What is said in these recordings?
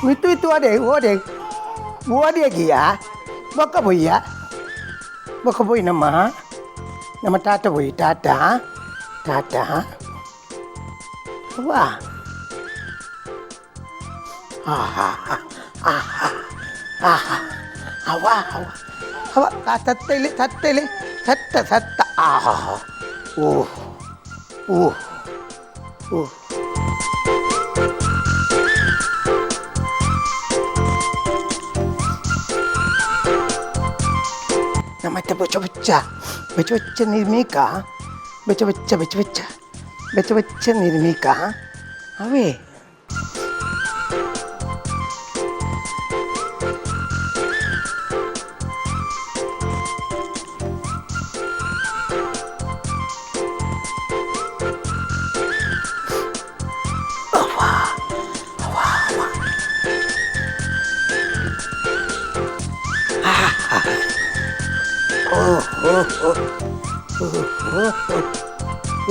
ಮಿತ್ತು ಇತ್ತು ಓಡೆ ಓಡೆ ಓಡಿಯಾಗಿಯಾ ಬೊಕ್ಕ ಬೊಯ್ಯ ಬೊಕ್ಕ ಬೊಯ್ ನಮ್ಮ ನಮ್ಮ ಟಾಟ ಬೊಯ್ ಟಾಟಾ ಟಾಟಾ ವಾ ಆಹಾ ಆಹಾ ಆಹಾ ಅವ ಅವ ಅವ ತತ್ತಲಿ ತತ್ತಲಿ ಸತ್ತ ಸತ್ತ ಆಹಾ ಓಹ್ ಓಹ್ ಓಹ್ ನಮ್ಮತ್ತೆ ಬೊಚ್ಚ ಬೊಚ್ಚ ಬೊಚ್ಚ ಬೊಚ್ಚ ನಿರ್ಮೀಕ ಬೆಚ್ಚ ಬೆಚ್ಚ ಬೆಚ್ಚ ಬೆಚ್ಚ ಬೆಚ್ಚ ಬೆಚ್ಚ ನಿರ್ಮೀಕ ಅವೇ.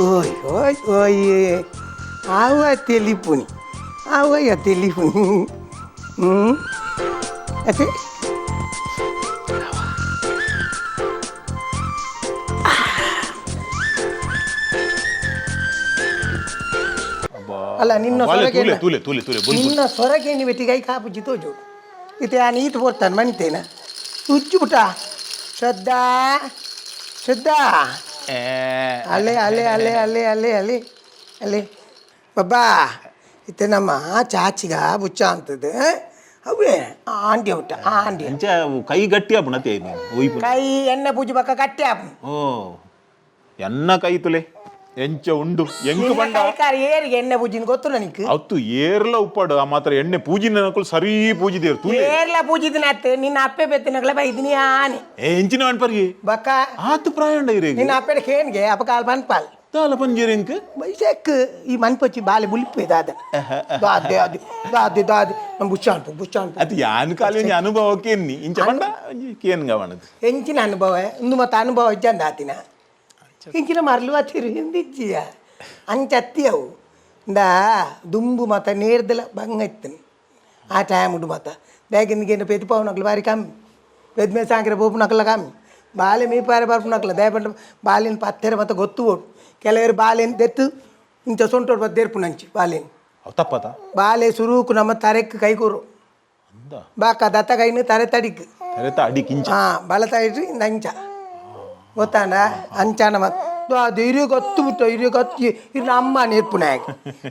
ಓಯ್ ಓಯ್ ಓಯ್, ಆವ ತೆಲಿಪುನಿ ಆವಯ್ಯ ತೆಲಿಪುನಿ. ಹ್ಞೂ ಅದೇ. ಅಲ್ಲ, ನಿನ್ನ ಸೊರಗೆ ತೂಲೆ ತೂಲೆ ತೂಲೆ ತೂಲೆ ಬುಲ್. ನಿನ್ನ ಸೊರಗೆ ನೀವು ಬೆಟ್ಟಿಗೆ ಕಾಪುಜಿ ತೋಜು ಇತ್ತೆ ಆ ನೀತು ಬೋರ್ತಾನೆ ಮನಿತೇನ ಉಜ್ಜು ಪುಟ. ಶ್ರದ್ಧಾ ಶ್ರದ್ಧಾ, ಅಲೆ ಅಲೆ ಅಲೆ ಅಲೆ ಅಲೆ ಅಲೆ ಅಲೆ ಬಬ್ಬಾ. ಇತ್ತೆ ನಮ್ಮ ಚಾಚಿಗ ಬುಚ್ಚ ಅಂತದೆ ಅವೇ ಆಂಟಿ ಔಟ ಆಂಟಿ. ಅಂಚ ಕೈ ಗಟ್ಟಿ ಆಪುಣತೆ ಒಯ್ಪು. ಕೈ ಎಣ್ಣೆ ಪೂಜೆ ಬಕ್ಕ ಕಟ್ಟಿ ಆಪು. ಓ, ಎನ್ನ ಕೈ ತುಲೆ ಎಂಚ ಉಂಡು ಎಂಕು ಬಂಡ. ಕೈಕಾರಿ ಏರಿಗೆ ಎಣ್ಣೆ ಪೂಜಿನ ಗೊತ್ತು ನನಗೆ. ಅವತ್ತು ಏರ್ಲ ಉಪ್ಪಾಡು ಆ ಮಾತ್ರ ಎಣ್ಣೆ ಪೂಜಿನ ಸರಿ ಪೂಜಿದೇರು ತೂಲೆ. ಏರ್ಲ ಪೂಜಿದಿನ ನಿನ್ನ ಅಪ್ಪೆ ಬೆತ್ತಿನಗಳ ಬೈದಿನಿ ಆನಿ. ಏ, ಎಂಚಿನ ಅನ್ಪರ್ಗೆ? ಬಕ್ಕ ಆತು ಪ್ರಾಯಂಡ ಇರೇಗ. ನಿನ್ನ ಅಪ್ಪೆಡ ಕೇನ್ಗೆ ಅಪ್ಪ ಕಾಲ್ ಪನ್ಪಾಲ್. ತಾಲ ಪಂಜೇರಿಂಕ್. ಬೈಸೆಕ್ ಈ ಮನ್ಪಚ್ಚಿ ಬಾಲೆ ಬುಲಿಪೆ ದಾದ ದಾದೆ ದಾದೆ ದಾದೆ ದಾದೆ ನಮ್ಮ ಬುಚ್ಚಾಂಟು ಬುಚ್ಚಾಂಟು. ಅದು ಯಾನ್ ಕಾಲಿ ಒಂಜಿ ಅನುಭವಕ್ಕೆ ಎನ್ನಿ ಇಂಚ ಬಂಡ ಒಂಜಿ ಕೇನ್ ಗವಣದು. ಎಂಚಿನ ಅನುಭವ ಇಂದು ಮತ್ತೆ ಅನುಭವ ಇಜ್ಜಂದ ಆತಿನ ಎಂಚಿನ ಮರಲು ಹತ್ತಿರು ಹಿಂದಿಜ್ಜಿಯ ಅಂಚ ಅತ್ತಿ ಅವು ಇಂದ ದುಂಬು ಮತ ನೇರ್ದಲ ಬಂಗ ಇತ್ತನು ಆ ಟೈಮ್ ಉಂಡು ಮತ ಬೇಗಿಂದಿಗೇನು ಪೆದ್ದು ಪಾవుನಕ್ಲು ಬಾರಿ ಕಮ್ಮಿ, ಪೆದ್ಮೆ ಸಾಂಕ್ರೆ ಪೋಪುನಕ್ಲ ಕಮ್ಮಿ, ಬಾಲೆ ಮೀಪಾರೆ ಬರ್ಪುನಕ್ಲ ದಯಪಂಡ ಬಾಲಿನ ಪತ್ತೆರ ಮತ್ತೆ ಗೊತ್ತು ಓಡು. ಕೆಲವರು ಬಾಲೆನ್ ದೆತ್ತು ಇಂಚ ಸೊಂಟೋಡು ಬತ್ತು ದೇರ್ಪುನಂಚಿ ಬಾಲೆನ್. ಅವು ತಪ್ಪತ. ಬಾಲೆ ಸುರೂಕು ನಮ್ಮ ತರೆಕ್ ಕೈಕೂರು. ಅಂದ. ಬಾಕ ದತ್ತ ಕೈನು ತರೆ ತಡಿಕ್. ತರೆತ ಅಡಿ ಕಿಂಚ. ಹಾಂ, ಬಲ ಇಡ್ರಿ ಇಂದ ಅಂಚ ಗೊತ್ತಾಂಡ ಅಂಚಾನ ಮತ್ತೆ ಅದು ಇರು ಗೊತ್ತು ಬಿಟ್ಟು ಇರು ಗೊತ್ತು ಇರು ಅಮ್ಮ ನೇರ್ಪುನ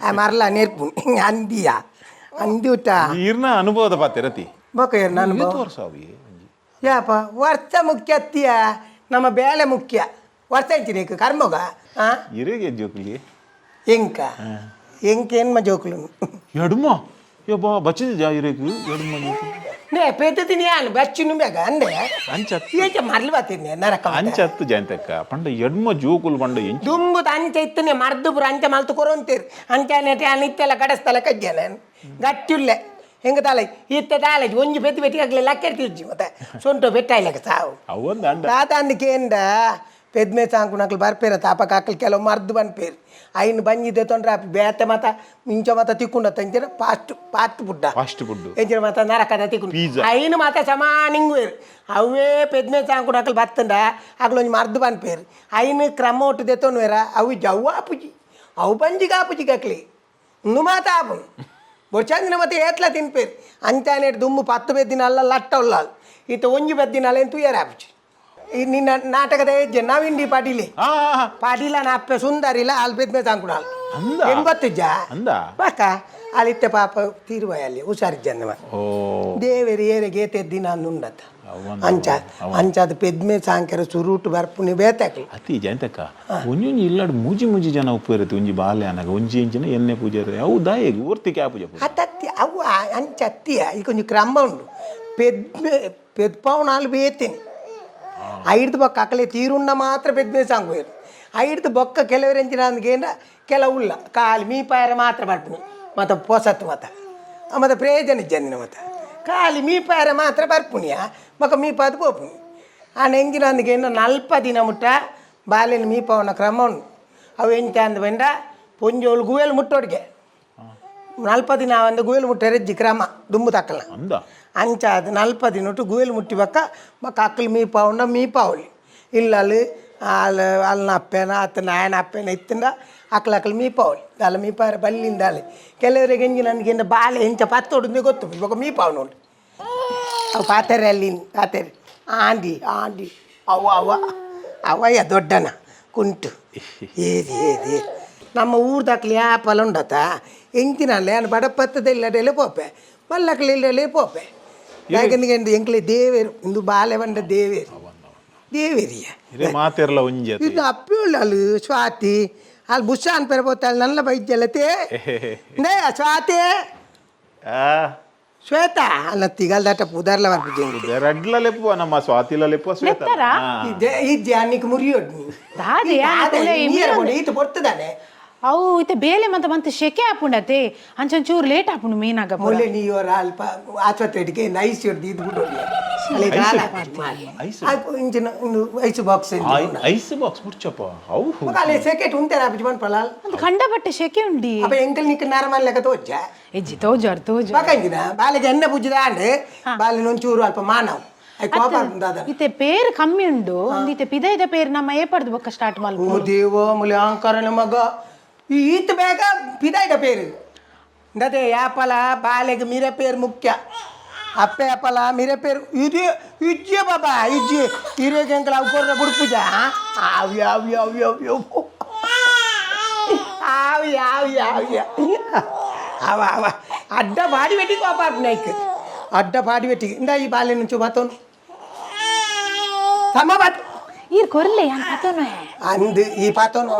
ಆ ಮರಲ ನೇರ್ಪು ಅಂದಿಯ ಅಂದಿ ಊಟ. ಈರ್ನ ಅನುಭವದ ಪಾತೆರತಿ. ಬೊಕ ನಾನು ಏತ್ ವರ್ಷ ಅವು ಒಂಜಿ? ಯಾಪ ವರ್ಷ ಮುಖ್ಯ ಅತ್ತಿಯ, ನಮ್ಮ ಬೇಳೆ ಮುಖ್ಯ. ವರ್ಷ ಇಂಚಿನ ಕರ್ಮಗ ಹಾಂ. ಇರೇಗೆ ಜೋಕುಲಿ? ಎಂಕ ಎಂಕ ಏನ್ಮ ಜೋಕುಲು. ಎಡುಮ ಯಬ್ಬಾ ಬಚ್ಚಿದ ಇರೇಗ್ ಎಡುಮ ಜೋಕುಲು. ನೇ ಪೆದ್ದಿನಿ ಯಾನ್ ಬಚ್ಚಿನು ಬೇಗ ಅಂದೆ. ಅಂಚ. ಏಕೆ ಮರ್ಲು ಬರ್ತೀನಿ ನರಕ ಮತ್ತೆ. ಅಂಚ ಹತ್ತು ಜಯಂತಕ್ಕ ಪಂಡ ಎಡ್ಮ ಜೋಕುಲು ಪಂಡ ಎಂಚ? ದುಂಬುದ ಅಂಚೆ ಇತ್ತನೆ ಮರ್ದು ಪುರ ಅಂಚೆ ಮಲ್ತು ಕೊರೊಂತೀರ್ ಅಂಚೆ ನೆಟೆ ಇತ್ತೆಲ್ಲ ಕಡಸ್ತಲ ಕಜ್ಜೆ ನಾನು ಗಟ್ಟಿಯುಳ್ಳೆ ಹೆಂಗ ತಾಲೆ ಇತ್ತೆ ತಾಲೆ ಒಂಜಿ ಪೆತ್ತಿ ಪೆಟ್ಟಿ ಆಗಲಿ ಲಕ್ಕೆಡ್ ತಿರ್ಜಿ ಮತ್ತೆ ಸೊಂಟು ಬೆಟ್ಟ ಸಾವು. ಅವೊಂದು ಅಂಡ. ತಾತ ಅಂದಕೇಂಡ ಪೆದ್ಮೆ ಸಾಂಕುನಕ್ಲು ಬರ್ಪೇರ ತಾಪಕ ಅಕ್ಲು ಕೆಲವು ಮರ್ದು ಬನ್ಪೇರು ಐನ್ ಬಂಜಿದೆ ತೊಂದ್ರೆ ಆಪಿ ಬೇತೆ ಮತ ಮಿಂಚ ಮತ ತಿಕ್ಕೊಂಡ ತಂಚಿನ ಫಾಸ್ಟ್ ಫಾಸ್ಟ್ ಪುಡ್ಡ. Fast food. ಎಂಚಿನ ಮತ ನರಕದ ತಿಕ್ಕೊಂಡು. Pizza. ಐನು ಮತ ಸಮಾನಿಂಗುವೇರು ಅವೇ ಪೆದ್ಮೆ ಸಾಂಕುನಕ್ಲು ಬತ್ತಂಡ ಅಕ್ಲು ಒಂಜಿ ಮರ್ದು ಬನ್ಪೇರು ಐನು ಕ್ರಮ ಒಟ್ಟು ದೆತ್ತೊನ್ವೇರ ಅವು ಜವ್ವ ಆಪುಜಿ ಅವು ಬಂಜಿಗೆ ಆಪುಜಿ ಕಕ್ಲಿ ಇಂದು ಮಾತ ಆಪುನು ಬೊಡ್ಚಂದಿನ ಮತ್ತೆ ಏತ್ಲ ತಿನ್ಪೇರು ಅಂಚಾನೆ ದುಮ್ಮು ಪತ್ತು ಬೆದ್ದಿನ ಅಲ್ಲ ಲಟ್ಟ ಉಳ್ಳಾಲ್ ಈತ ಒಂಜಿ ಬೆದ್ದಿನ ಅಲ್ಲ ತುಯ್ಯರ ಆಪುಜಿ. ಈ ನಿನ್ನ ನಾಟಕದ ಹೆಜ್ಜೆ ನವೀನ್ ಡಿ ಪಾಟೀಲಿ. ಆ ಪಾಟೀಲ ಅಪ್ಪೆ ಸುಂದರಿಲ್ಲ ಅಲ್ಲಿ ಬೆದ್ಮೆ ಸಾಂಕುಡಾಲ್. ಅಂದ? ಹೆಂಗ್ ಗೊತ್ತಿಜ್ಜ? ಅಂದ? ಬಾಕ ಅಲ್ಲಿತ್ತೆ ಪಾಪ ತೀರುವ ಅಲ್ಲಿ ಹುಷಾರಿಜ್ಜಂದ. ಓ. ದೇವೇರಿ ಏರೆ ಗೇತೆ ದಿನ ಅಂದುಂಡತ್ತ. ಅವ್ವಂದ. ಅಂಚ ಅಂಚಾದ ಪೆದ್ಮೆ ಸಾಂಕರ ಸುರೂಟು ಬರ್ಪುನಿ ಬೇತಾಕ್ಲಿ. ಅತಿ ಜಯಂತಕ್ಕ ಒಂಜೊಂಜಿ ಇಲ್ಲಾಡ್ ಮೂಜಿ ಮೂಜಿ ಜನ ಉಪ್ಪು ಇರುತ್ತೆ ಒಂಜಿ ಬಾಲೆ ಅನಗ ಒಂಜಿ ಇಂಚಿನ ಎಣ್ಣೆ ಪೂಜೆ ಇರುತ್ತೆ ಅವು ದಾಯೆಗ್ ಊರ್ತಿಗೆ ಆ ಪೂಜೆ ಪೂಜೆ. ಅತ್ತತ್ತಿ ಅವು ಅಂಚ ಅತ್ತಿಯ ಈಗ ಒಂಜಿ ಕ್ರಮ ಉಂಡು ಪೆದ್ಮೆ ಪೆದ್ಪಾವು ನಾಲ್ ಬೇತೇನೆ ಐಡ್ದು ಬೊಕ್ಕ ಅಕಲೆ ತೀರುಂಡ ಮಾತ್ರ ಪೆದ್ಮೆ ಸಾಂಗುವೇರು ಐಡ್ದು ಬೊಕ್ಕ ಕೆಲವರು ಎಂಚಿನ ಅಂದ್ಗೇನ ಕೆಲವು ಉಲ್ಲ ಖಾಲಿ ಮೀಪಾಯರ ಮಾತ್ರ ಬರ್ಪುನಿ ಮತ್ತು ಪೊಸತ್ತು ಮತ ಮತ್ತು ಪ್ರಯೋಜನ ಇಜ್ಜಂದಿನ ಮತ ಖಾಲಿ ಮೀಪಾಯರ ಮಾತ್ರ ಬರ್ಪುನಿಯ ಬೊಕ್ಕ ಮೀಪಾದ ಪೋಪುನಿ ಆ ಎಂಜಿನ ಅಂದ್ಗೇನ ನಲ್ಪ ದಿನ ಮುಟ್ಟ ಬಾಲೆನ ಮೀಪವನ ಕ್ರಮ ಉಂಡು. ಅವು ಎಂಚ ಅಂದ್ ಬಂಡ ಪೊಂಜೋಳು ಗುವೆಲ್ ಮುಟ್ಟೋಡ್ಗೆ. 40 ದಿನ ಒಂದು ಗುವೆಲ್ ಮುಟ್ಟರೆ ಕ್ರಮ ದುಂಬು ತಕ್ಕಲ. ಅಂದ. ಅಂಚಾದ್ 40 ದಿನೊಟ್ಟು ಗುವೆಲ್ ಮುಟ್ಟಿ ಬಕ್ಕ ಬಕ್ಕ ಅಕ್ಕಲು ಮೀಪಾವುಂಡ ಮೀಪಾವಳಿ ಇಲ್ಲಲ್ಲಿ ಅಲ್ಲ ಅಲ್ನ ಅಪ್ಪೆನ ಅತ್ತ ನಾಯನ ಅಪ್ಪೆನ ಇತ್ತಿಂದ ಅಕ್ಲ ಅಕ್ಲು ಮೀಪಾವಳಿ ದಾಲ ಮೀಪಾರ ಬಲ್ಲಿಂದಾಲೆ. ಕೆಲವರಿಗೆ ಎಂಜಿ ನನಗೆ ಬಾಲೆ ಎಂಚ ಪತ್ತೊಡುಂದು ಗೊತ್ತು ಬೊಕ ಮೀಪಾವ್ ನೋಡಿ. ಅವು ಪಾತೆರೆ ಅಲ್ಲಿ ಪಾತೆರೆ ಆಂಡಿ ಆಂಡಿ ಅವ್ವ ಅವ್ವ ಅವಯ್ಯ ದೊಡ್ಡನ ಕುಂಟು ಏದಿ ಏದಿ. ನಮ್ಮ ಊರ್ದಾಕ್ಲಿ ಯಾಪಲ ಉಂಡತ ಎಂಚಿನಲ್ಲ ಏನು ಬಡಪತ್ತದ ಇಲ್ಲಡೆಲೆ ಪೋಪೆ ಮಲ್ಲಕ್ಲಿ ಇಲ್ಲಡೆ ಪೋಪೆ. ಯಾಕೆಂದ್ರೆ ಎಂಕ್ಲೆ ದೇವೇರು ಇಂದು ಬಾಲೆ ಬಂಡ ದೇವೇರು ದೇವೇರಿಯ. ಇದೇ ಮಾತೆರ್ಲ ಒಂಜಿ ಅತೆ. ಇದು ಅಪ್ಪಿಯುಳ್ಳ ಅಲ್ಲಿ ಸ್ವಾತಿ ಅಲ್ಲಿ ಬುಷಾನ್ ಪೆರ ಪೋತಾಳೆ ನನ್ನ ಬೈಜಲತೆ ನೇ ಸ್ವಾತಿ. ಆ. ಶ್ವೇತಾ ಅಲ್ಲ ತಿಗಲ್ದಾಟ ಪುದಾರ್ಲ ಬರ್ಪುಜೆ. ರಡ್ಲ ಲೆಪ್ಪುವ ನಮ್ಮ ಸ್ವಾತಿಲ ಲೆಪ್ಪುವ ಶ್ವೇತ. ಲೆತ್ತರಾ? ಇಜ್ಜೆ ಅನ್ನಿಕ್ ಮುರಿಯೋಡ್ ನೀ. ದಾದೆ ಯಾನ್ ಅಕುಲೆ ಈತ ಬರ್ತದಾನೆ. ಅವು ಇತ್ತೆ ಬೇಲೆ ಮಂತ ಮಂತ್ ಶೆಕೆ ಆಪುಂಡತೆ, ಅಂಚೊಂಚೂರು ಲೇಟ್ ಆಪುಂಡು ಮೀನಾಗ ಪೂರ. ಮೊಲೆ ನೀವರ ಅಲ್ಪ ಆಸ್ಪತ್ರೆಗೆ ನೈಸ್ ಹಿಡ್ದು ಇದು ಬಿಡೋಡಿ. ಐಸ್. ಇಂಚಿನ ice box. Ice box ಮುರ್ಚಪ್ಪ ಅವು. ಅಲ್ಲಿ ಸೆಕೆಟ್ ಉಂಟೆ ರಾಪಿಜ್ ಪನ್ಪಲ. ಒಂದು ಕಂಡಪಟ್ಟೆ ಶೆಕೆ ಉಂಡಿ. ಅಪ್ಪ ಎಂಕಲ್ ನಿಕ್ ನಾರ್ಮಲ್ ಲೆಕ್ಕ ತೋಜ. ಎಜ್ಜಿ ತೋಜಾರ್ ತೋಜಾರ್. ಬಾಕಂಜಿನ ಬಾಲೆಗೆ ಎಣ್ಣೆ ಪೂಜಿದ ಆಂಡ್ ಬಾಲೆ ಒಂಚೂರು ಅಲ್ಪ ಮಾನವ್ I ಕೋಪ ದಾದ. ಇತ್ತೆ ಪೇರ್ ಕಮ್ಮಿ ಉಂಡು ಒಂದು ಇತ್ತೆ ಪಿದೈದ ಪೇರ್ ನಮ್ಮ ಏಪಡ್ದು ಬೊಕ್ಕ ಸ್ಟಾರ್ಟ್ ಮಲ್ಪ. ಓ ದೇವ ಮುಲಿ ಆಂಕರನ ಮಗ ಈ ಈತ ಬೇಗ ಪಿದಾಯ್ದ ಪೇರು ಇಂದತೆ ಯಾಪಲ ಬಾಲೆಗೆ ಮೀರ ಪೇರು ಮುಖ್ಯ. ಅಪ್ಪೆ ಅಪ್ಪಲ ಮೀರ ಪೇರು ಇದು ಇಜ್ಜೆ ಬಾಬಾ ಇಜ್ಜೆ ಹಿರಿಯ ಎಂಕಲ ಅವು ಕೊರ್ರ ಬುಡ್ಪುಜ ಆವ್ ಯಾವ ಯಾವ ಯಾವ ಯಾವ ಆವ್ ಯಾವ ಯಾವ ಅವ ಅವ ಅಡ್ಡ ಬಾಡಿ ವೆಟ್ಟಿಗೆ ಕೋಪ ನಾಯ್ಕ್ ಅಡ್ಡ ಬಾಡಿ ವೆಟ್ಟಿಗೆ ಇಂದ ಈ ಬಾಲೆ నుంಚು ಬತ್ತೋನು ತಮ್ಮ ಬತ್. ಈರ್ ಕೊರ್ಲೆ ಯಾನ್ ಪತೋನು. ಅಂದು ಈ ಪಾತೋನು.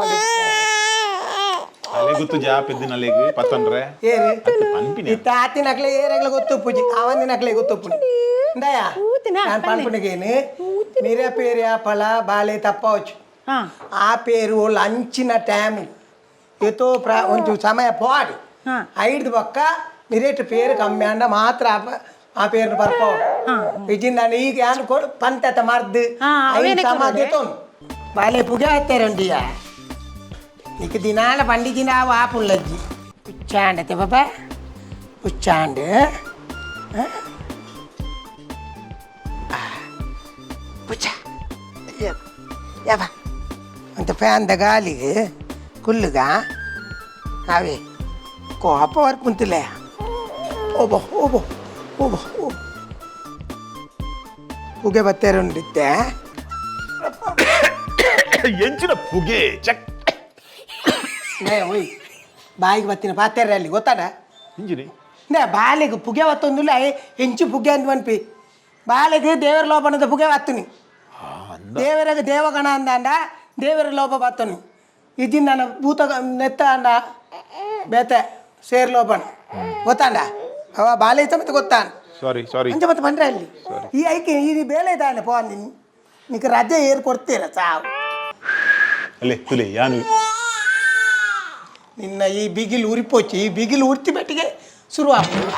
ಅಲೆ ಗೊತ್ತು ಜಾ ಪೆದ್ದಿನ ಅಲೆಗ್ ಪತ್ತನ್ರೆ. ಏರು? ಪನ್ಪಿನ. ಈ ತಾತಿನಕ್ಲೆ ಏರೆಗ್ಲ ಗೊತ್ತುಪ್ಪುಜಿ ಅವಂದಿನಕ್ಲೆ ಗೊತ್ತುಪ್ಪುಜಿ ಇಂದಯ. ಊತಿನ ನಾನು ಪನ್ನೆ. ಪನ್ಪುನಗೇನು ಮಿರ ಪೇರು ಫಲ ಬಾಲೆ ತಪ್ಪవచ్చు. ಹಾ. ಆ ಪೇರು ಲಂಚಿನ ಟೈಮ್ ಏತೋ ಪ್ರ ಒಂಚೂರು ಸಮಯ ಪೋಡು. ಹಾ. ಐದು ಬೊಕ್ಕ ಮಿರೇಟ್ ಪೇರು ಕಮ್ಮಿ ಅಂಡ ಮಾತ್ರ ಆ ಪೇರು ಬರ್ಪೋಡು ಇಜಿಂದ ಈಗ ಯಾನ್ ಕೊಡು ಪಂತತ ಮರ್ದು. ಹಾ, ಅವೇನೆ ಐದು ಸಮ ಕೊಡೋದೆ? ದೆತೊನು ಬಾಲೆ ಪುಗೆ ಆಯ್ತಾರಂಡಿಯ నీకు దినాల పండి దినా వాపుల్లజ్జి పుచ్చాండతే బాబా పుచ్చాండు పుచ్చ యబ్బా అంత ఫ్యాన్ the గాలిಗೆ ಕುಲ್ಲುಗ ಅವೇ ಕೋಪ ವರ್ಪುಂತಿಲ್ಲ. ಓಬೋ ಓಬೋ ಓಬೋ ಓ ಪುಗೆ ಬತ್ತೇರುಂಡಿತ್ತೆ. ಎಂಚಿನ ಪುಗೆ ಚಕ್. ನೇ ಓಯ್ ಬಾಯಿಗೆ ಬತ್ತಿನ ಪಾತೆರೆ ಅಲ್ಲಿ ಗೊತ್ತಾಡ. ಇಂಜಿನಿ. ನೇ ಬಾಲೆಗೆ ಪುಗೆ ಬತ್ತೊಂದಿಲ್ಲ ಹೆಂಚು ಪುಗೆ ಅಂತ ಮನ್ಪಿ ಬಾಲೆಗೆ ದೇವರ ಲೋಪನದ ಪುಗೆ ಬತ್ತುನಿ. ಅಂದ. ದೇವರಾಗ ದೇವಗಣ ಅಂದಾಂಡ ದೇವರ ಲೋಪ ಬತ್ತನು ಇದ್ದಿನ ನಾನು ಭೂತ ನೆತ್ತ ಅಂಡ ಬೇತೆ ಸೇರ್ ಲೋಪನ ಗೊತ್ತಾಂಡ ಅವ ಬಾಲೆ ಸಮೇತ ಗೊತ್ತಾನ. ಸಾರಿ ಸಾರಿ. ಅಂಚ ಮತ್ತೆ ಬಂದ್ರೆ ಅಲ್ಲಿ ಈ ಐಕೆ ಈ ಬೇಲೆ ಇದ್ದಾನೆ ಪೋ ನಿನ್ ನಿಕ್ ರಜೆ ಏರ್ ಕೊಡ್ತೀರ ಸಾವು. ಅಲೆ ತುಲೆ ಯಾನು. ನಿನ್ನ ಈ ಬಿಗಿಲು ಉರಿಪೋಚಿ ಈ ಬಿಗಿಲು ಉರ್ತಿ ಬೆಟ್ಟಿಗೆ ಶುರು ಆಗ್ತದೆ.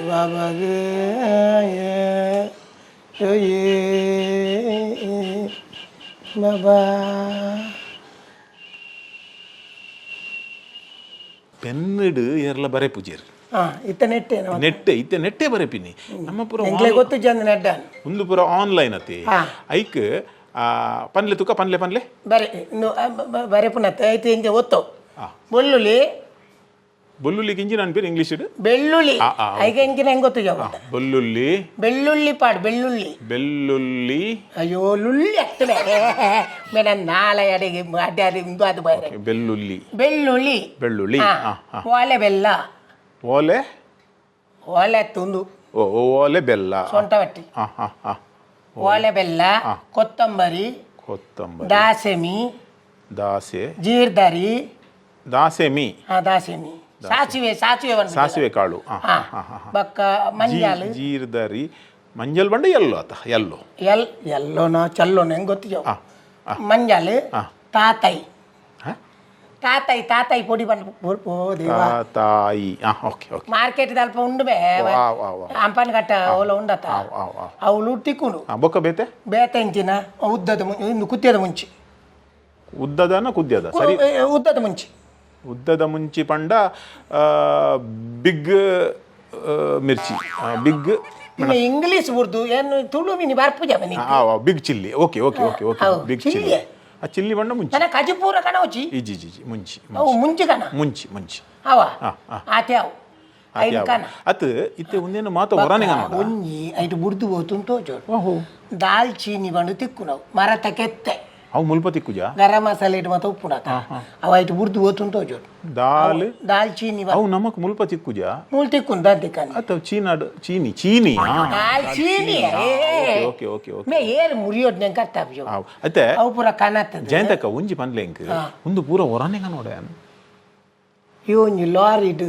ಬಾಬಾಗೆ ಬಾಬಾ. ಪೆನ್ನಿಡು ಏರ್ಲ ಬರೆ ಪೂಜೆರ್. ಹಾಂ ಇತ್ತ ನೆಟ್ಟೇನು. ನೆಟ್ಟೆ ಇತ್ತೆ ನೆಟ್ಟೆ ಬರೆಪಿನಿ ನಮ್ಮ ಪೂರ. ಎಂಕ್ಲೆ ಗೊತ್ತು ಜಂದ ನೆಡ್ಡ. ಒಂದು ಪೂರ ಆನ್ಲೈನ್ ಅತಿ. ಹಾ. ಐಕ್ ಆ, ಪನ್ಲೆ ತುಕ ಪನ್ಲೆ ಪನ್ಲೆ. ಬರೆ ಇನ್ನು ಬರೆ ಪುನತ್ತೆ ಐತೆ ಹಿಂಗೆ ಒತ್ತು. ಆ. ಬೆಳ್ಳುಳ್ಳಿ. ಬೊಲ್ಲುಳ್ಳಿ ಗಿಂಜಿ ನಾನು ಪೇರು ಇಂಗ್ಲೀಷ್. ಬೆಳ್ಳುಳ್ಳಿ. ಆ, ಆ, ಐಗ ಎಂಕಿನ ಹೆಂಗ್ ಗೊತ್ತು ಜಾವ. ಬೊಲ್ಲುಳ್ಳಿ. ಬೆಳ್ಳುಳ್ಳಿ ಪಾಡು ಬೆಳ್ಳುಳ್ಳಿ. ಬೆಳ್ಳುಳ್ಳಿ. ಅಯ್ಯೋ ಲುಳ್ಳಿ ಆಗ್ತದೆ ಮೇಡಮ್ ನಾಳೆ ಅಡಿಗೆ ಅಡ್ಡ ಅಡಿ ಇಂದು ಅದು ಬೈರೆ. ಬೆಳ್ಳುಳ್ಳಿ. ಬೆಳ್ಳುಳ್ಳಿ. ಬೆಳ್ಳುಳ್ಳಿ. ಹಾ. ಆ, ಆ. ಓಲೆ ಬೆಲ್ಲ. ಓಲೆ. ಓಲೆ ತುಂದು. ಓ ಓ, ಓಲೆ ಬೆಲ್ಲ. ಸೊಂಟ ಬಟ್ಟಿ. ಹಾ ಹಾ ಹಾ. ಓಲೆ ಬೆಲ್ಲ. ಆ. ಕೊತ್ತಂಬರಿ. ಕೊತ್ತಂಬರಿ. ದಾಸೆಮಿ. ದಾಸೆ. ಜೀರ್ದರಿ. ದಾಸೆಮಿ. ಹಾ ದಾಸೆಮಿ ಸಾಸಿವೆ ಸಾಸಿವೆ ಒಂದು. ಸಾಸಿವೆ ಕಾಳು ಹಾ. ಹಾ. ಹಾ ಹಾ ಹಾ. ಬಕ್ಕ ಮಂಜಾಲು. ಜೀರ್ದರಿ ಮಂಜಲ್ ಬಂಡ ಎಲ್ಲೋ ಆತ ಎಲ್ಲೋ. ಎಲ್ ಎಲ್ಲೋನೋ ಚಲ್ಲೋನೋ ಹೆಂಗ್ ಗೊತ್ತು ಜಾವ. ಆ, ಆ. ಮಂಜಾಲು. ಆ. ತಾತೈ. ಹಾ? ತಾತೈ ತಾತೈ ಪೊಡಿ ಬಂದು ಓ ದೇವಾ. ತಾಯಿ ಹಾ okay okay. Market ಅಲ್ಪ ಉಂಡು ಬೇ. ವಾ ವಾ ವಾ. ಅಂಪನ್ ಕಟ್ಟ ಅವಲ ಉಂಡತ. ಆವ್ ಆವ್ ಆವ್. ಅವಳು ತಿಕ್ಕೊಂಡು. ಹಾ ಬೊಕ್ಕ ಬೇತೆ. ಬೇತೆ ಇಂಚಿನ ಉದ್ದದ ಇನ್ನು ಕುತ್ತಿಯದ ಮುಂಚೆ. ಉದ್ದದನ ಕುದ್ಯದ ಸರಿ. ಉದ್ದದ ಮುಂಚಿ. ಉದ್ದದ ಮುಂಚಿ ಪಂಡ ಬಿಗ್ ಮಿರ್ಚಿ, ಬಿಗ್. ಇನ್ನು ಇಂಗ್ಲೀಷ್ ಉರ್ದು ಏನು ತುಳು ಮಿನಿ ಬರ್ಪುಜ ಮನಿ. Big chilli, okay okay okay okay. ಅವು ಬಿಗ್ ಚಿಲ್ಲಿ. ಚಿಲ್ಲಿಯೇ? ಆ ಚಿಲ್ಲಿ ಪಂಡ ಮುಂಚಿ. ನನ್ನ ಕಜಿಪೂರ ಕಣ ಹೋಚಿ. ಇಜಿ ಇಜಿ ಇಜಿ, ಮುಂಚಿ. ಅವು ಮುಂಚಿ ಕಣ. ಮುಂಚಿ ಮುಂಚಿ. ಅವ ಆ, ಆ. ಆತೆ ಅವು ಐದು ಕಣ. ಅತ್ ಇತ್ತೆ ಒಂದೇನು ಮಾತ ಹೊರನೆ ಕನ್ನಡ. ಒಂಜಿ ಐಟು ಬುಡ್ದು ಹೋತು ತೋಜೋಡು. ಓಹೋ. ದಾಲ್ಚೀನಿ ಬಂಡು ತಿಕ್ಕು ನಾವು ಮರತ ಕೆತ್ತೆ. ಅವು ಮುಲ್ಪ ತಿಕ್ಕುಜಾ? ಗರಂ ಮಸಾಲೆ ಇಟ್ಟು ಮತ್ತೆ ಉಪ್ಪುಣಕ ಅವ ಐಟು ಬುಡ್ದು ಹೋತು ತೋಜೋಡು. ದಾಲ್. ದಾಲ್ಚೀನಿ. ಅವು ನಮಕ್ ಮುಲ್ಪ ತಿಕ್ಕುಜಾ? ಮೂಲ್ ತಿಕ್ಕುನ್ ದಾಂತಿಕ್ಕನ್. ಅತ್ತ ಚೀನಾಡ್ ಚೀನಿ ಚೀನಿ ಆ. ದಾಲ್ಚೀನಿ. Okay okay okay. May ಏರ್ ಮುರಿಯೋಡ್ ನೆಂಕ ಅರ್ಥ. ಆವ್ ಅತ್ತೆ. ಅವು ಪೂರ ಕನತ್ತದ. ಜಯಂತಕ್ಕ, ಒಂಜಿ ಪನ್ಲೆ ಎಂಕ್, ಒಂದು ಪೂರ ಹೊರನೆ ಕನ್ನಡ. ಇವು ಲಾರಿಡ್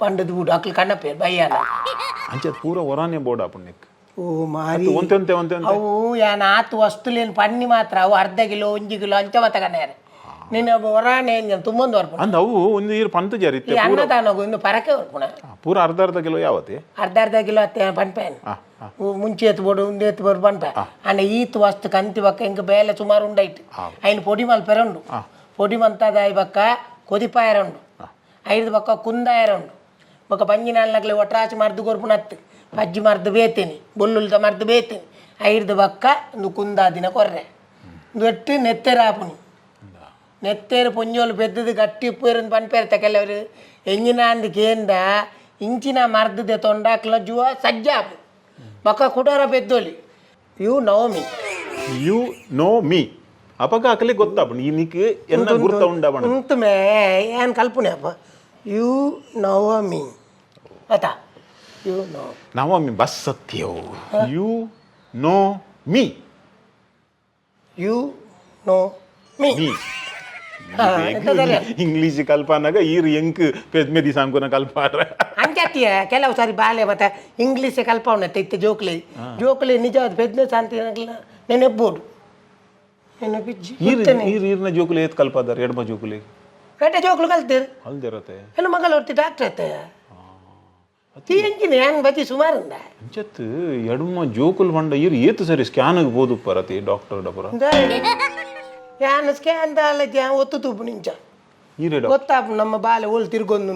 ಪಂಡದ ಬುಡು ಅಕ್ಲು ಕಣ್ಣಪೇರ್ ಬಯ್ಯಾನ. ಅಂಚೆ ಪೂರ ಹೊರನೆ ಬೋರ್ಡ್ ಆಪುಂಡು. ಓ ಮಾರಿ. ಒಂತೆ ಒಂತೆ ಒಂತೆ ಒಂತೆ. ಅವು ಯಾನ್ ಆತು ವಸ್ತುಲೇನು ಪನ್ನಿ ಮಾತ್ರ ಅವು ಅರ್ಧ ಕಿಲೋ 1 ಕಿಲೋ ಅಂಚ ಮತ್ತ ಕಣ್ಣಾರೆ ನಿನ್ನ ಹೊರಾಣೆ ತುಂಬೊಂದು ಬರ್ಪುಣ. ಅಂದ್ ಅವು ಒಂದು ಈರ್ ಪಂತ ಜಾರಿ. ಈ ಅನ್ನದಾನಗು ಇನ್ನು ಪರಕೆ ಬರ್ಪುಣ. ಪೂರ ಅರ್ಧ ಅರ್ಧ ಕಿಲೋ ಯಾವತ್ತೆ? ಅರ್ಧ ಅರ್ಧ ಕಿಲೋ ಅತ್ತೆ ಪನ್ಪೇನ್. ಆ, ಆ. ಮುಂಚೆ ಎತ್ತು ಬೋಡು ಉಂಡೆ ಎತ್ತು ಬೋಡು ಪನ್ಪೆ ಅಂಡ ಈತ್ ವಸ್ತು ಕಂತಿ ಬಕ್ಕ ಇಂಕ ಬೇಲೆ ಸುಮಾರು ಉಂಡೈಟ್ ಐನ್ ಪೊಡಿ ಮಲ್ಪೆರೆ ಉಂಡು, ಪೊಡಿ ಮಂತದಾಯಿ ಬಕ್ಕ ಕೊದಿಪಾಯರ ಉಂಡು, ಐದು ಬಕ್ಕ ಕುಂದಾಯರ ಉಂಡು, ಬೊಕ್ಕ ಬಂಜಿನಾಲ್ನಕ್ಲೆ ಒಟ್ರಾಸಿ ಮರ್ದು ಕೊರ್ಪುನತ್ತು ಪಜ್ಜಿ ಮರ್ದು ಬೇತೇನಿ, ಬೊಲ್ಲುಲ್ದ ಮರ್ದು ಬೇತೇನಿ, ಐದು ಬಕ್ಕ ಒಂದು ಕುಂದಾದಿನ ಕೊರ್ರೆ ದೊಟ್ಟು ನೆತ್ತೆರ ಆಪುನಿ. ನೆತ್ತೇರು ಪೊಂಜೋಲು ಪೆದ್ದದು ಗಟ್ಟಿ ಉಪ್ಪೇರು ಪನ್ಪೇರ್ತ ಕೆಲವರು ಎಂಜಿನಾಂದು ಕೇಂದ ಇಂಚಿನ ಮರ್ದದೆ ತೊಂಡಾಕ್ಲ ಜುವ ಸಜ್ಜಾಪು ಬೊಕ್ಕ ಕುಡೋರ ಪೆದ್ದೋಲಿ. You Navami. You know me ಅಪಗ ಅಕಲಿ ಗೊತ್ತಾಪುಂಡು ಈ ನಿಕ್ ಎನ್ನ ಗುರ್ತ ಉಂಡ ಬಣ. ಉಂತು ಮೇ ಏನ್ ಕಲ್ಪನೆ ಅಪ್ಪ you Navami ಆತಾ you know. Navami bus ಸತ್ಯವು you know me. You know me. Me. ಎಂತದಲ್ಲ? English ಕಲ್ಪನಾಗ ಈರ್ ಎಂಕ್ ಪೆದ್ಮೆದಿ ಸಾಂಕುನ ಕಲ್ಪಾರ. ಅಂಚಾತಿಯ ಕೆಲವು ಸಾರಿ ಬಾಲೆ ಮತ್ತೆ ಇಂಗ್ಲೀಷ್ ಕಲ್ಪವನ ಇತ್ತೆ ಜೋಕ್ಲಿ ಜೋಕ್ಲಿ ನಿಜವಾದ ಪೆದ್ಮೆ ಶಾಂತಿ ನೆನೆಬ್ಬೋದು ನೆನಪಿಜ್ಜಿ. ಈರ್ ಈರ್ ಈರ್ನ ಜೋಕುಲು ಏತ್ ಕಲ್ಪಾದಾರ ಎಡ್ಮ ಜೋಕುಲಿ? ರಡ್ಡೆ ಜೋಕ್ಲು ಕಲ್ತೀರು. ಅಲ್ದಿರತ್ತೆ. ಹೆಣ್ಣು ಮಗಳು ಹೊರ್ತಿ ಡಾಕ್ಟರ್ ಅತ್ತೆ ತೀಂಚಿನ ಏನ್ ಬಜ್ಜಿ ಸುಮಾರುಂದ. ಅಂಚತ್ ಎಡ್ಮ ಜೋಕುಲ್ ಬಂಡ ಈರ್ ಏತ್ ಸರಿ ಸ್ಕ್ಯಾನ್ ಬೋದು ಪರತಿ ಡಾಕ್ಟರ್ ಡಪುರ. ಯಾನ್ ಸ್ಕ್ಯಾನ್ ದಾಲ ಒತ್ತು ತೂಪು ನಿಂಚ. ಈರೆ ಡಾಕ್ಟರ್. ಗೊತ್ತಾಪು ನಮ್ಮ ಬಾಲೆ ಓಲ್ ತಿರ್ಗೊಂದು.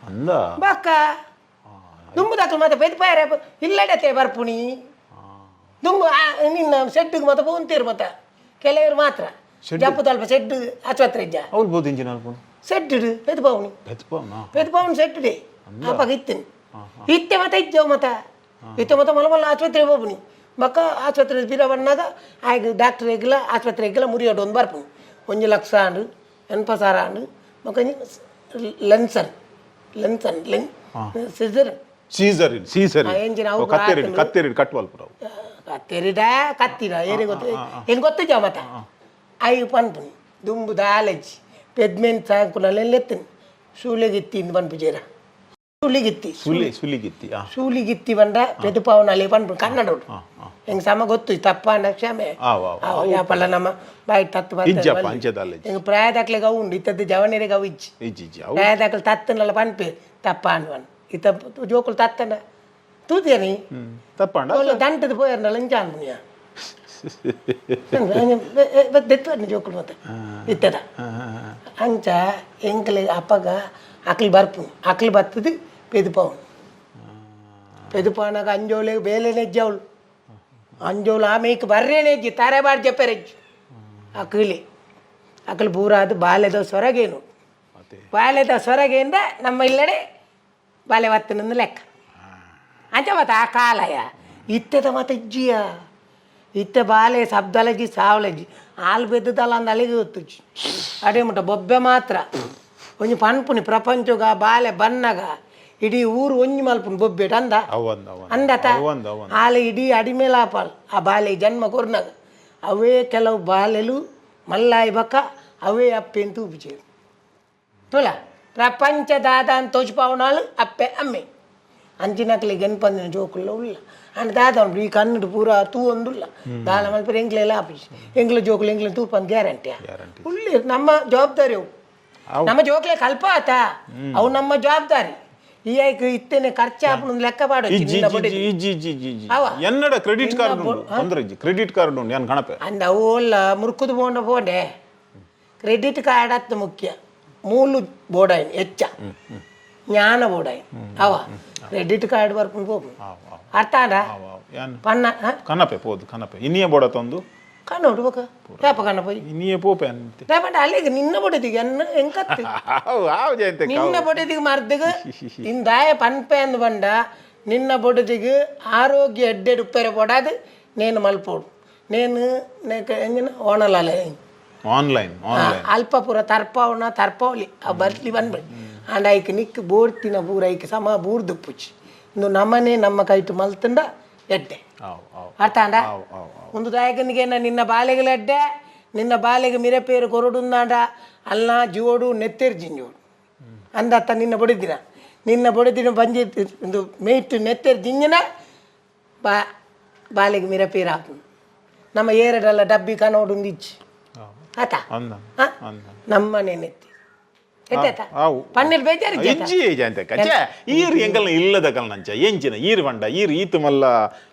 ಅಂದ. ಬಕ್ಕ ದುಂಬು ದಾಖಲು ಮತ್ತೆ ಪೆದ್ ಪಾಯರೆ ಇಲ್ಲಡತೆ ಬರ್ಪುಣಿ ದುಂಬು ನಿನ್ನ ಸೆಡ್ಗೆ ಮತ್ತೆ ಪೋಂತೀರು ಮತ್ತೆ ಕೆಲವರು ಮಾತ್ರ ಜಪ್ಪು ತಲ್ಪ ಸೆಡ್ ಆಸ್ಪತ್ರೆ ಇಜ್ಜ. ಅವ್ಲು ಬೋದು ಇಂಜಿನ್ ಅಲ್ಪುನು. ಸೆಡ್ ಪೆದ್ ಪಾವುನಿ. ಬೆತ್ಪಾ. ಪೆದ್ ಪಾವುನಿ ಸೆಡ್ ಡೇ ಆಪಾಗ ಇತ್ತೇನೆ ಇತ್ತೆ ಮತ್ತೆ ಇಜ್ಜವು ಮತ್ತೆ ಇತ್ತೆ ಮತ್ತೆ ಮಲ್ಲ ಮಲ್ಲ ಆಸ್ಪತ್ರೆ ಹೋಗ್ನಿ ಬಕ್ಕ ಆಸ್ಪತ್ರೆ ಪಿರ ಬಣ್ಣಾಗ ಆಯ್ತು ಡಾಕ್ಟರ್ ಎಗ್ಲ ಆಸ್ಪತ್ರೆ ಎಗ್ಲ ಮುರಿಯೋಡು ಒಂದು ಬರ್ಪುನಿ 1 ಲಕ್ಷ ಆಂಡು 80,000 ಆಂಡು ಬೊಕ್ಕ ಲೆನ್ಸನ್ ಲೆನ್ಸನ್ ಲೆನ್ ಸಿಸರ್. Caesarean caesarean. ಆ, ಎಂಜಿನ ಅವು ಕತ್ತೆರಿಡ್. ಆತನು. ಕತ್ತೆರಿಡ್ ಕಟ್ವಲ್ಪುರ ಅವು. ಕತ್ತೆರಿಡ ಕತ್ತಿಡ ಏನೇ ಗೊತ್ತು ಹೆಂಗೆ ಗೊತ್ತಿದ್ದ ಮತ್ತ ಅಯ್ಯು ಪನ್ಪುನಿ ದುಂಬು ದಾಲಜ್ಜಿ ಪೆದ್ಮೆನ್ ಸಾಂಕುನಲ್ಲೆಲ್ಲ ಎತ್ತನಿ ಸೂಲೆಗಿತ್ತಿ ಇಂದು ಪನ್ಪುಜೇರ ಸೂಲಿಗಿತ್ತಿ. ಸುಲಿ ಸುಲಿಗಿತ್ತಿ ಆ. ಸೂಲಿಗಿತ್ತಿ ಬಂಡ ಪೆದುಪಾವನಲ್ಲಿ ಪನ್ಪು ಕನ್ನಡ ಉಂಟು ಹೆಂಗೆ ಸಮ ಗೊತ್ತು ತಪ್ಪಾಂಡ ಕ್ಷಮೆ. ಆವ್, ಆವ್. ಆವ್, ಯಾಪಲ್ಲ ನಮ್ಮ ಬಾಯಿ ತತ್ತು ಬರ್ತದೆ. ಇಜ್ಜಪ್ಪ, ಬಲ್ಲಿ. ಅಂಚೆದಾಲಜ್ಜಿ. ಹೆಂಗೆ ಪ್ರಾಯದಾಕ್ಲೆಗೆ ಅವು ಉಂಡು ಇತ್ತದ್ದು ಜವನರಿಗೆ ಅವು ಇಜ್ಜಿ. ಇಜ್ಜಿ ಇಜ್ಜಿ ಅವು. ಪ್ರಾಯದಾಕ್ಲು ತತ್ತನಲ್ಲ ಪನ್ಪೆ ತಪ್ಪಾಂಡ್ ಇತ್ತ ಜೋಕುಲು ತತ್ತನ ತೂತಿಯನಿ. ತಪ್ಪಂಡ. ಅವ್ಲು ದಂಟದ ಪೋಯರ್ನಲ್ಲ ಇಂಚ ಅನ್ಪುನಿಯ ದೆತ್ವರ್ನ ಜೋಕುಲು ಮತ್ತೆ ಇತ್ತದ ಅಂಚ ಎಂಕಲೆ ಅಪ್ಪಗ ಅಕ್ಲು ಬರ್ಪುನು ಅಕ್ಲು ಬತ್ತದು ಪೆದುಪಾವನು ಪೆದುಪಾನಾಗ ಅಂಜೋಲೆ ಬೇಲೆನೆ ಅವಳು ಅಂಜೋಲು ಆಮೇಕ್ ಬರ್ರೇನೆ ತಾರೆ ಬಾಡ್ ಜಪ್ಪೆರೆಜ್ಜಿ ಅಕ್ಲಿ ಅಕ್ಲು ಪೂರ ಅದು ಬಾಲ್ಯದ ಸೊರಗೇನು. ಅದೇ. ಬಾಲ್ಯದ ಸೊರಗೆಯಿಂದ ನಮ್ಮ ಇಲ್ಲಡೆ ಬಾಲ್ಯ ಬತ್ತನಂದು ಲೆಕ್ಕ ಅಂಚ ಮತ್ತೆ ಆ ಕಾಲಯ ಇತ್ತೆದ ಮತ್ತೆ ಇಜ್ಜಿಯ ಇತ್ತೆ ಬಾಲೆ ಶಬ್ದಲಜ್ಜಿ ಸಾವಲಜ್ಜಿ ಹಾಲು ಬೆದ್ದದಲ್ಲ ಅಂದ ಅಲ್ಲಿಗೆ ಗೊತ್ತುಜ್ಜಿ ಅದೇ ಮುಟ್ಟ ಬೊಬ್ಬೆ ಮಾತ್ರ ಒಂಜಿ ಪನ್ಪುನಿ ಪ್ರಪಂಚಗ ಬಾಲೆ ಬನ್ನಗ ಇಡೀ ಊರು ಒಂಜಿ ಮಲ್ಪುನಿ ಬೊಬ್ಬೆಟ್ ಅಂದ. ಅವಂದ್ ಅವಂದ್. ಅಂದತ. ಅವಂದ್ ಅವಂದ್. ಆಲೆ ಇಡೀ ಅಡಿಮೇಲಾಪಾಲ್ ಆ ಬಾಲೆ ಜನ್ಮ ಕೊರ್ನಾಗ ಅವೇ ಕೆಲವು ಬಾಲೆಲು ಮಲ್ಲಾಯಿ ಬಕ್ಕ ಅವೇ ಅಪ್ಪೆ ತೂಪುಚೇರು ತುಲ ಪ್ರಪಂಚ ದಾದ ಅಂತ ತೋಚಿಪಾವನಾಳು ಅಪ್ಪೆ ಅಮ್ಮೆ ಅಂಚಿನಕ್ಲೆ ಗೆನ್ಪಂದಿನ ಜೋಕುಲ್ಲ ಉಲ್ಲ ಅಂಡ್ ದಾದ ಉಂಟು ಈ ಕನ್ನಡ ಪೂರ ತೂ ಒಂದುಲ್ಲ ದಾಲ ಮಲ್ಪರೆ ಎಂಕ್ಲೆಲ್ಲ ಆಪೀಸ್ ಎಂಕ್ಲ ಜೋಕುಲು ಎಂಕ್ಲೆ ತೂಪಂದ್ ಗ್ಯಾರಂಟಿ. ಗ್ಯಾರಂಟಿ. ಉಳ್ಳಿ ನಮ್ಮ ಜವಾಬ್ದಾರಿ ಅವು. ಅವು. ನಮ್ಮ ಜೋಕ್ಲೆ ಕಲ್ಪ ಆತ ಅವು ನಮ್ಮ ಜವಾಬ್ದಾರಿ ಈ ಐಕ್ ಇತ್ತೇನೆ ಖರ್ಚು ಆಪುನ ಲೆಕ್ಕ ಪಾಡು. ಇಜ್ಜಿ ಇಜ್ಜಿ ಇಜ್ಜಿ ಇಜ್ಜಿ ಇಜ್ಜಿ ಇಜ್ಜಿ. ಅವ. ಎನ್ನಡ ಕ್ರೆಡಿಟ್ ಕಾರ್ಡ್ ಉಂಡು ತೊಂದ್ರೆ ಇಜ್ಜಿ, ಕ್ರೆಡಿಟ್ ಕಾರ್ಡ್ ಉಂಡು ಯಾನ್ ಗಣಪೆ. ಅಂದ ಅವು ಒಲ್ಲ ಮುರ್ಕುದು ಪೋಂಡ ಪೋಂಡೆ. Credit card ಅತ್ತು ಮುಖ್ಯ ಮೂಲು ಬೋಡಾಯಿನ್ ಹೆಚ್ಚ ಜ್ಞಾನ ಬೋಡಾಯಿನ್ ಅವ ಕ್ರೆಡಿಟ್ ಕಾರ್ಡ್ ಬರ್ಕೊಂಡು ಹೋಗು. ಆವ್ ಆವ್. ಅರ್ಥ ಆಂಡ? ಆವ್ ಆವ್, ಯಾನ್ ಪನ್ನ ಆ? ಕನಪೆ ಪೋದು, ಕನಪೆ ಇನ್ನಿಯೇ ಬೋಡ ತಂದು. ಕಣ್ಣೋಡು ಬೊಕ ಯಾಪ ಕಣ್ಣ ಪೋಯಿ? ಇನ್ನಿಯೇ ಪೋಪೆ ಅಂತೆ. ದಾಪಂಡ ಅಲ್ಲಿಗೆ ನಿನ್ನ ಬೊಡೆದಿಗೆ ಎನ್ನ ಎಂಕತ್ತು? ಆವ್ ಆವ್ ಜಯಂತೆ. ನಿನ್ನ ಬೊಡೆದಿಗೆ ಮರ್ದಿಗೆ ಇಂದಾಯ ಪನ್ಪೆ ಅಂದ್ ಬಂಡ ನಿನ್ನ ಬೊಡೆದಿಗೆ ಆರೋಗ್ಯ ಎಡ್ಡೆಡ್ ಉಪ್ಪೆರೆ ಪೊಡಾದು ನೇನು ಮಲ್ಪೋಡು ನೇನು ನೇಕ ಎಂಜಿನ ಓಣಲಾಲೆ. Online online. ಅಲ್ಪ ಪೂರ ತರ್ಪಾವಣ ತರ್ಪಾವಲಿ ಆ ಬರ್ಲಿ ಬಂದ್ಬಿಡಿ ಆಂಡ ಐಕ್ ನಿಕ್ ಬೋರ್ತಿನ ಪೂರ ಐಕ್ ಸಮ ಬೂರ್ದುಪ್ಪುಚಿ ಇಂದು ನಮ್ಮನೆ ನಮ್ಮ ಕೈಟು ಮಲ್ತಂಡ ಎಡ್ಡೆ. ಆವ್ ಆವ್. ಅರ್ಥ ಆಂಡ? ಆವ್ ಆವ್ ಆವ್. ಒಂದು ದಾಯಕನಿಗೆ ನಿನ್ನ ಬಾಲೆಗಳ ಎಡ್ಡೆ, ನಿನ್ನ ಬಾಲೆಗೆ ಮಿರಪೇರು ಕೊರಡುಂದಾಂಡ ಅಲ್ಲ ಜೋಡು ನೆತ್ತೆರ್ ಜಿಂಜೋಡು ಅಂದತ್ತ ನಿನ್ನ ಬೊಡಿದಿನ ನಿನ್ನ ಬೊಡಿದಿನ ಬಂಜಿ ಒಂದು ಮೇಯ್ಟು ನೆತ್ತೆರ್ ಜಿಂಜಿನ ಬಾ ಬಾಲೆಗೆ ಮಿರಪೇರು ಹಾಕು ನಮ್ಮ ಏರಡಲ್ಲ ಡಬ್ಬಿ ಕನೋಡುಂದು ಇಚ್ಚಿ. ಆವ್. ಆತಾ? ಅಂದ. ಹಾ? ಅಂದ. ನಮ್ಮನೆ ನೆತ್ತಿ ಎಡ್ಡೆತ. ಆವು. ಪನ್ನೀರ್ ಬೇಜಾರು. ಇಜ್ಜಿ ಜಯಂತೆ ಕಚ್ಚೆ ಈರ್ ಎಂಕಲ್ನ ಇಲ್ಲದ ಕಲ್ನಂಚ ಎಂಚಿನ ಈರ್ ಬಂಡ ಈರ್ ಈತ್ ಮಲ್ಲ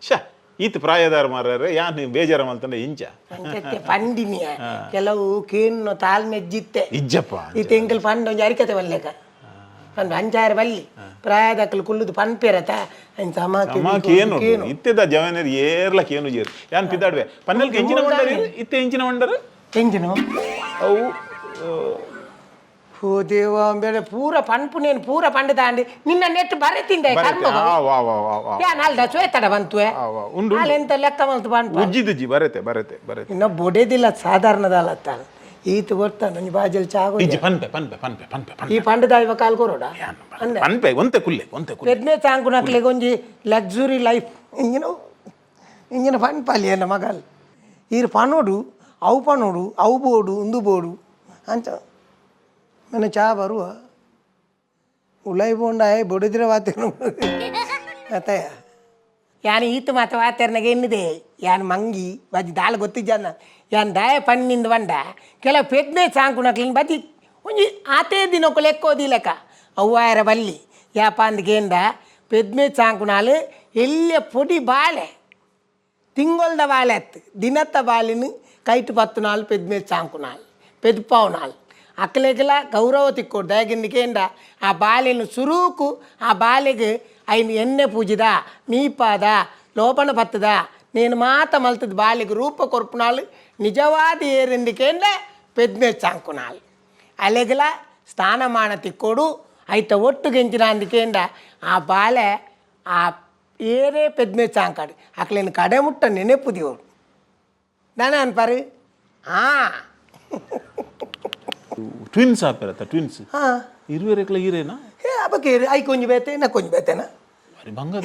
ಶ ಈತ್ ಪ್ರಾಯದಾರ ಮಾರ್ರೆ ಯಾನ್ ಬೇಜಾರ ಮಲ್ತಂಡ ಇಂಚ. ಅಂಚತ್ತೆ ಪಂಡಿನಿಯ ಕೆಲವು ಕೇನ್ನು ತಾಳ್ಮೆಜ್ಜಿತ್ತೆ. ಇಜ್ಜಪ್ಪ. ಈ ತೆಂಕಲ್ ಪಂಡ ಒಂಜಿ ಅರಿಕತೆ ಬಲ್ಲೆಕ ಪಂಡ ಅಂಚಾರ ಬಲ್ಲಿ ಪ್ರಾಯದಕ್ಕಲು ಕುಲ್ಲುದು ಪನ್ಪೇರತ ಅಂಚ. ಅಮ್ಮ ಕೇನು ಇತ್ತೆದ ಜವನರ್ ಏರ್ಲ ಕೇನು ಜೇರು ಯಾನ್ ಪಿದಾಡ್ವೆ ಪನ್ನೆಲ್ಕ ಎಂಚಿನ ಮಂಡರ್ ಇತ್ತೆ ಎಂಚಿನ ಮಂಡರ್. ಎಂಜಿನ? ಅವು ಓ ದೇವ ಬೇರೆ ಪೂರ ಪನ್ಪು ನೇನು ಪೂರ ಪಂಡ ತಾಂಡಿ ನಿನ್ನ ನೆಟ್ ಬರೆತಿಂದೆ. ಬರತ್ತೆ. ಕರ್ಮ. ಆ ವಾ ವಾ ವಾ ವಾ. ಯಾನ್ ಅಲ್ದ ಶ್ವೇತಡ ಬಂತುವೆ. ಆ, ವಾ, ಉಂಡು, ಉಂಡು. ಎಂತ ಲೆಕ್ಕ ಮಲ್ತು ಪನ್ಪ. ಉಜ್ಜಿದುಜ್ಜಿ ಬರತೆ ಬರತೆ ಬರತೆ. ಇನ್ನ ಬೊಡೆದಿಲ್ಲ ಸಾಧಾರಣದಲ್ಲ ತಾನು ಈತ ಗೊತ್ತಾನ ಒಂಜಿ ಬಾಜಲ್ ಚಾಗೋ. ಇಜ್ಜಿ ಪನ್ಪೆ ಪನ್ಪೆ ಪನ್ಪೆ ಪನ್ಪೆ ಪನ್ಪೆ. ಈ ಪಂಡದ ಇವ ಕಾಲ್ ಕೊರೋಡ ಅಂದೆ. ಪನ್ಪೆ ಒಂತೆ ಕುಲ್ಲೆ ಒಂತೆ ಕುಲ್ಲೆ. ಪೆದ್ನೆ ಚಾಂಕುನಕ್ಲೆಗ್ ಒಂಜಿ ಲಕ್ಸುರಿ ಲೈಫ್ ಇಂಜಿನ ಇಂಜಿನ ಪನ್ಪಾಲಿ ಎನ್ನ ಮಗಲ್ ಈರ್ ಪನೋಡು ಅವು ಪನೋಡು ಅವು ಬೋಡು ಉಂದು ಬೋಡು ಅಂಚ ಮನೆ ಚಾ ಬರುವ ಉಲೈ ಬೋಂಡ ಬೊಡಿದ್ರೆ ವಾತೇನು ಅತ್ತಯ್ಯ ಯಾನ್ ಈತ ಮಾತ ವಾತೆರ್ನಾಗ ಎನ್ನಿದೆ ಯಾನ್ ಮಂಗಿ ಬಜ್ಜಿ ದಾಲ ಗೊತ್ತಿಜ್ಜಾನ ಯಾನ್ ದಾಯ ಪನ್ನಿಂದ ಬಂಡ ಕೆಲವು ಪೆದ್ನೆ ಸಾಂಕುನಕ್ಲಿನ ಬಜ್ಜಿ ಒಂಜಿ ಆತೇ ದಿನಕ್ಕೂ ಲೆಕ್ಕೋದಿ ಲೆಕ್ಕ ಅವ್ವಾಯರ ಬಲ್ಲಿ ಯಾಪ ಅಂದ್ಕೇಂದ ಪೆದ್ಮೆ ಸಾಂಕುನಾಲು ಎಲ್ಲಿಯ ಪೊಡಿ ಬಾಳೆ ತಿಂಗೊಲ್ದ ಬಾಳೆ ಅತ್ತು ದಿನತ್ತ ಬಾಲಿನ ಕೈಟು ಪತ್ತು ನಾಲ್ ಪೆದ್ಮೆ ಸಾಂಕುನಾಲ್ ಪೆದ್ಪಾವು ನಾಲ್ ಅಕ್ಲೆಗೆಲ ಗೌರವ ತಿಕ್ಕೋಡು ದಯಗಿಂದ ಆ ಬಾಲೆನು ಸುರೂಕು ಆ ಬಾಲೆಗೆ ಐನು ಎಣ್ಣೆ ಪೂಜಿದ ಮೀಪಾದ ಲೋಪನ ಪತ್ತದ నేను ಮಾತ ಮಲ್ತದ ಬಾಲಿಗೆ ರೂಪ ಕೊರ್ಪುನಾಳು ನಿಜವಾದ ಏರಿಂದಿಕೇಂಡ ಪೆದ್ಮೆ ಚಾಂಕುನಾಳು ಅಲೆಗಲ ಸ್ಥಾನಮಾನ ತಿಕ್ಕೋಡು ಐತ ಒಟ್ಟು ಗೆಂಚಿನ ಅಂದಿಕೇಂಡ ಆ ಬಾಲೆ ಆ ಏರೇ ಪೆದ್ಮೆ ಚಾಂಕಾಡು ಅಕ್ಲೇನು ಕಡೆ ಮುಟ್ಟ ನೆನೆಪು ದೇವರು ದಾನ ಅನ್ಪಾರು ಆ. ಟ್ವಿನ್ಸ್ ಆಪೇರತ್ತ ಟ್ವಿನ್ಸ್. ಹಾಂ. ಇರುವೆರೆಕ್ಲ ಈರೇನಾ? ಹೇ ಅಬಕ್ಕೆ I ಕೊಂಜು ಬೇತೆ ನಾ ಕೊಂಜು ಬೇತೇನಾ? ಬಾರಿ ಬಂಗದ.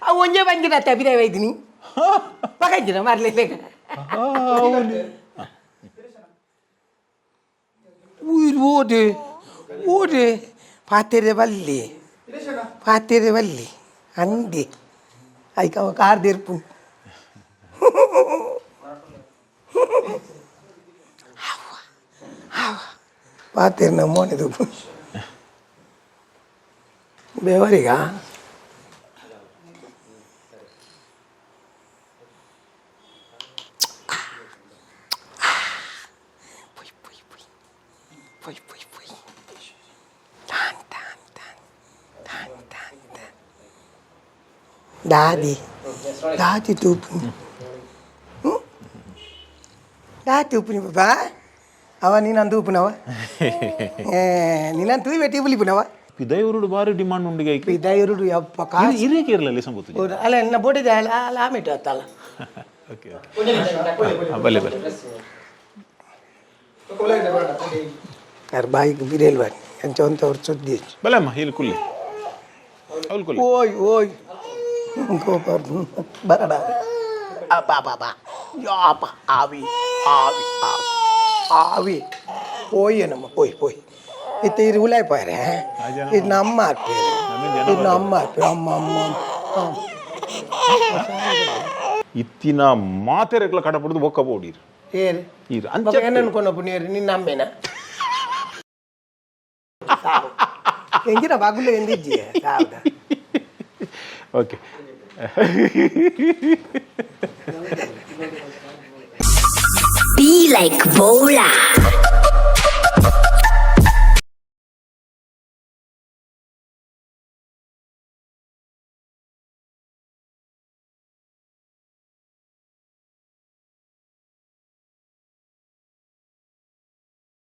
ಅವು ಒಂಜೆ ಬಂಜಿನ ಅಭಿನಯ ವೈದಿನಿ ಮಗಂಜಿನ ಮಾರ್ಲಿಲ್ಲ. ಓದೆ ಓದೆ ಪಾತೆರೆ ಬಲ್ಲಿ ಪಾತೆರೆ ಬಲ್ಲಿ ಅಂದೆ ಐಕ ಅವ ಕಾರ್ ದೇರ್ಪು ಪಾತೆರ್ ಮೋನೆದು ಬೇವರಿಗ. ಪೊಯ್ ಪೊಯ್ ಪೊಯ್ ಪೊಯ್ ಪೊಯ್ ಪೊಯ್ ತಾನ್ ತಾನ್ ತಾನ್ ತಾನ್ ತಾನ್ ತಾನ್ ದಾದಿ ದಾದಿ ತೂಪುನಿ ದಾದಿ ತೂಪುನಿ ಬಾಬಾ ಅವ ನೀನಂದು ತೂಪುನವ ನೀನಂದು ತೂಯಿ ಬೆಟ್ಟಿ ಬುಲಿಪುನವ. ಪಿದೈವರುಡು ಬಾರಿ ಡಿಮಾಂಡ್ ಉಂಡಿಗೆ ಐಕ್. ಇದೈರುಡು ಯಪ್ಪ ಕಾಸು. ಇರೇ ಕೇರಳಲ್ಲಿ ಸಂಬತ್ತು. ಅಲ್ಲ ಎನ್ನ ಬೊಡಿದೆ ಅಲ್ಲ ಅಲ್ಲ ಆಮಿಟ್ಟು ಅತ್ತಲ್ಲ. ಓಕೆ ಓಕೆ, ಬಲೆ ಬಲೆ. ಯಾರು ಬಾಯಿಗೆ ಬಿರಿಯಲ್ ಬಾರಿ ಎಂಚ ಒಂತ ಅವ್ರು ಸುದ್ದಿ. ಬಲೆ ಅಮ್ಮ ಇಲ್ಲಿ ಕುಲ್ಲೆ ಅವ್ಲು ಕುಲ್ಲೆ. ಓಯ್ ಓಯ್ ಕೋಪ ಬರಡ ಅಬ್ಬಾ ಬಾಬಾ ಯಾಪ ಆವಿ ಆವಿ ಆವಿ ಆವಿ ಓಯ್ ನಮ್ಮ ಪೋಯ್ ಪೋಯ್ ಇತ್ತ ಇರು ಉಲಾಯ್ ಪಾರೆ ಇದು ನಮ್ಮ ಆರ್ಪೇರು ಇದು ನಮ್ಮ ಆರ್ಪೇರು ಅಮ್ಮ ಅಮ್ಮ ಅಮ್ಮ. ಇತ್ತಿನ ಮಾತೆರೆಕ್ಲ ಕಡಪಡ್ದು ಬೊಕ್ಕ ಬೋಡಿರು. ಏರು? ಈರು ಬೊಕ ಅಂಚ. ಏನು ಅನ್ಕೊಂಡಪ್ಪ ನೀರು ನಿನ್ನ ಅಮ್ಮೇನ ಎಂಜಿನ ಬಾಗುಲೆ ಎಂದಿಜ್ಜಿ ಸಾವ್ದ. Okay. Be like Bola.